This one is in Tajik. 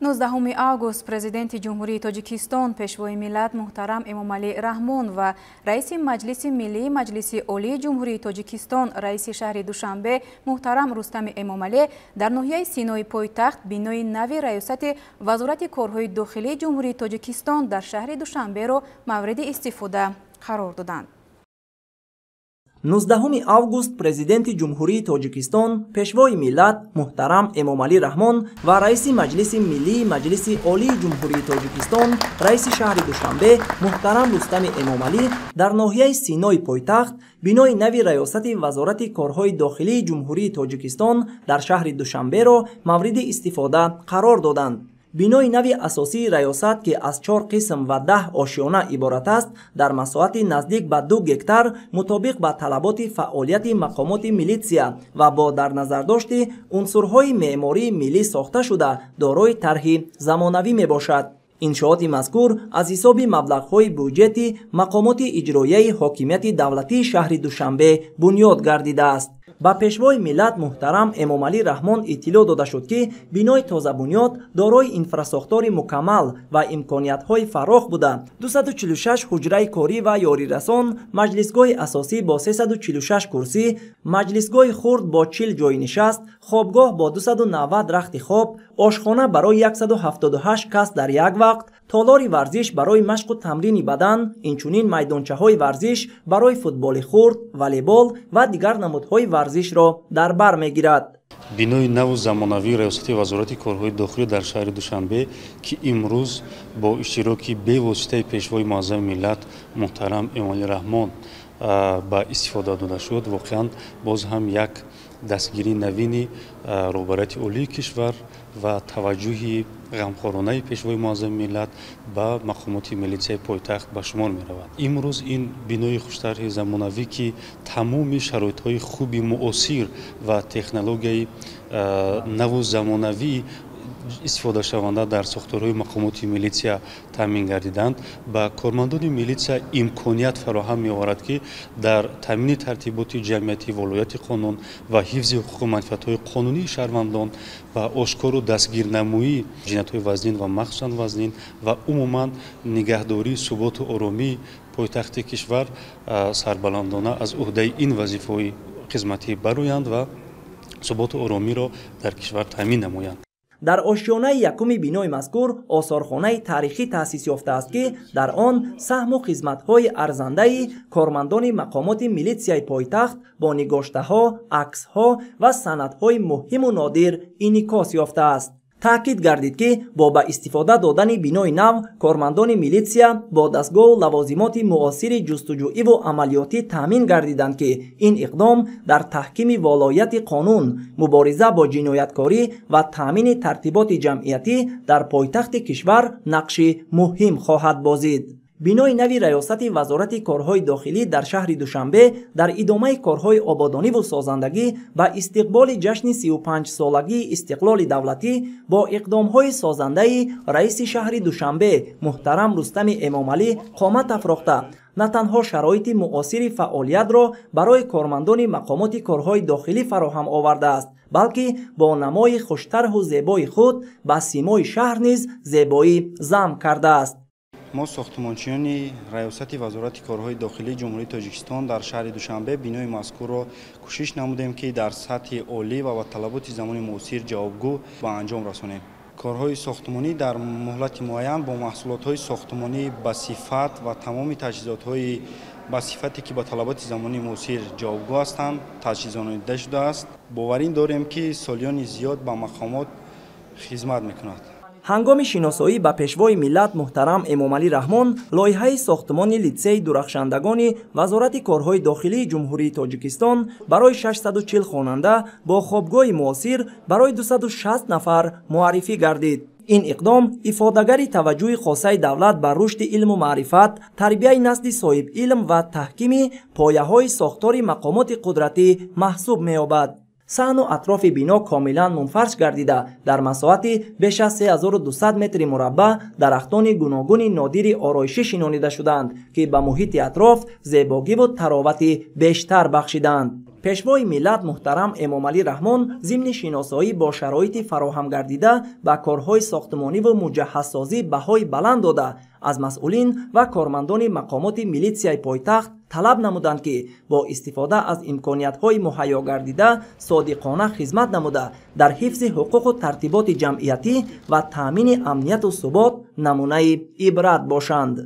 19 август Президенти Ҷумҳурии Тоҷикистон, Пешвои миллат муҳтарам Эмомалӣ Раҳмон ва Раиси Маҷлиси Миллии Маҷлиси Олии Ҷумҳурии Тоҷикистон, Раиси шаҳри Душанбе муҳтарам Рустами Эмомалӣ дар ноҳияи Синои пойтахт бинои нави Раёсати Вазорати корҳои дохилии Ҷумҳурии Тоҷикистон дар шаҳри Душанберо мавриди истифода қарор доданд. 19 август Президенти Ҷумҳурии Тоҷикистон, Пешвои миллат муҳтарам Эмомалӣ Раҳмон ва Раиси Маҷлиси Миллии Маҷлиси Олии Ҷумҳурии Тоҷикистон, Раиси шаҳри Душанбе муҳтарам Рустами Эмомалӣ дар ноҳияи Синои пойтахт бинои нави Раёсати Вазорати корҳои дохилии Ҷумҳурии Тоҷикистон дар шаҳри Душанберо мавриди истифода қарор доданд. Бинои нави асосии раёсат, ки аз 4 қисм ва 10 ошёна иборат аст, дар масоҳати наздик ба 2 гектар мутобиқ ба талаботи фаъолияти мақомоти милитсия ва бо дар назардошти унсурҳои меъмории миллӣ сохта шуда, дорои тарҳи замонавӣ мебошад. Иншооти мазкур аз ҳисоби маблағҳои буҷети мақомоти иҷроияи ҳокимияти давлатии шаҳри Душанбе бунёд гардидааст. Ба Пешвои миллат муҳтарам Эмомалӣ Раҳмон иттилоъ дода шуд, ки бинои тозабунёд дорои инфрасохтори мукаммал ва имкониятҳои фарох буда, 246 ҳуҷраи корӣ ва ёрирасон, маҷлисгоҳи асосӣ бо 346 курсӣ, маҷлисгоҳи хурд бо 40 ҷойнишаст, хобгоҳ бо 290 рахти хоб, ошхона барои 178 кас дар як вақт, толори варзиш барои машқу тамрини бадан, инчунин майдончаҳои варзиш барои футболи хурд, волейбол ва дигар намудҳои варзишро дар бар мегирад. Бинои наву замонавии Раёсати Вазорати корҳои дохилӣ дар шаҳри Душанбе, ки имрӯз бо иштироки бевоситаи Пешвои муаззами миллат муҳтарам Эмомалӣ Раҳмон ба истифода дода шуд, воқеан боз ҳам як дастгирии навини роҳбарияти олии кишвар ва таваҷҷӯҳи ғамхоронаи Пешвои муаззами миллат ба мақомоти милитсияи пойтахт ба шумор меравад. Имрӯз ин бинои хуштарҳи замонавӣ, ки тамоми шароитҳои хуби муосир ва технологияи наву замонавӣ истифодашаванда дар сохторҳои мақомоти милитсия таъмин гардиданд, ба кормандони милитсия имконият фароҳам меоварад, ки дар таъмини тартиботи ҷамъиятӣ, волояти қонун ва ҳифзи ҳуқуқу манфиатҳои қонунии шаҳрвандон ва ошкору дастгирнамоии ҷиноятҳои вазнин ва махсусан вазнин ва умуман нигаҳдории суботу оромии пойтахти кишвар сарбаландона аз уҳдаи ин вазифаҳои хизматӣ бароянд ва суботу оромиро дар кишвар таъмин намоянд. Дар ошёнаи якуми бинои мазкур осорхонаи таърихӣ таъсис ёфтааст, ки дар он саҳму хизматҳои арзандаи кормандони мақомоти милитсияи пойтахт бо нигоштаҳо, аксҳо ва санадҳои муҳиму нодир инъикос ёфтааст. Таъкид гардид, ки бо ба истифода додани бинои нав кормандони милитсия бо дастгоҳу лавозимоти муосири ҷустуҷӯиву амалиётӣ таъмин гардиданд, ки ин иқдом дар таҳкими волояти қонун, мубориза бо ҷинояткорӣ ва таъмини тартиботи ҷамъиятӣ дар пойтахти кишвар нақши муҳим хоҳад бозид. Бинои нави Раёсати Вазорати корҳои дохилӣ дар шаҳри Душанбе дар идомаи корҳои ободониву созандагӣ ба истиқболи ҷашни 35-солагии истиқлоли давлатӣ бо иқдомҳои созандаи раиси шаҳри Душанбе муҳтарам Рустами Эмомалӣ қомат афрохта, на танҳо шароити муосири фаъолиятро барои кормандони мақомоти корҳои дохилӣ фароҳам овардааст, балки бо намои хуштарҳу зебои худ ба симои шаҳр низ зебоӣ зам кардааст. Мо, сохтмончиёни Раёсати Вазорати корҳои дохилии Ҷумҳурии Тоҷикистон дар шаҳри Душанбе, бинои мазкурро кӯшиш намудем, ки дар сатҳи олӣ ва ба талаботи замони муосир ҷавобгӯ ба анҷом расонем. Корҳои сохтмонӣ дар муҳлати муайян бо маҳсулотҳои сохтмонӣ ба сифат ва тамоми таҷҳизотҳои ба сифате, ки ба талаботи замони муосир ҷавобгӯ ҳастанд, таҷҳизонида шудааст. Боварин дорем, ки солиёни зиёд ба мақомот хизмат мекунад. Ҳангоми шиносоӣ ба Пешвои миллат муҳтарам Эмомалӣ Раҳмон лоиҳаи сохтмони литсейи дурахшандагони Вазорати корҳои дохилии Ҷумҳурии Тоҷикистон барои 640 хонанда бо хобгоҳи муосир барои 260 нафар муаррифӣ гардид. Ин иқдом ифодагари таваҷҷӯҳи хосаи давлат ба рушди илму маърифат, тарбияи насли соҳибилм ва таҳкими пояҳои сохтори мақомоти қудратӣ маҳсуб меёбад. Саҳну атрофи бино комилан мунфарш гардида, дар масоҳати беш аз 3200 метри мураббаъ дарахтони гуногуни нодири ороишӣ шинонида шудаанд, ки ба муҳити атроф зебогиву таровати бештар бахшидаанд. Пешвои миллат муҳтарам Эмомалӣ Раҳмон зимни шиносоӣ бо шароити фароҳамгардида ба корҳои сохтмониву муҷаҳҳазсозӣ баҳои баланд дода, аз масъулин ва кормандони мақомоти милитсияи пойтахт талаб намуданд, ки бо истифода аз имкониятҳои муҳайё гардида содиқона хизмат намуда, дар ҳифзи ҳуқуқу тартиботи ҷамъиятӣ ва таъмини амнияту субот намунаи ибрат бошанд.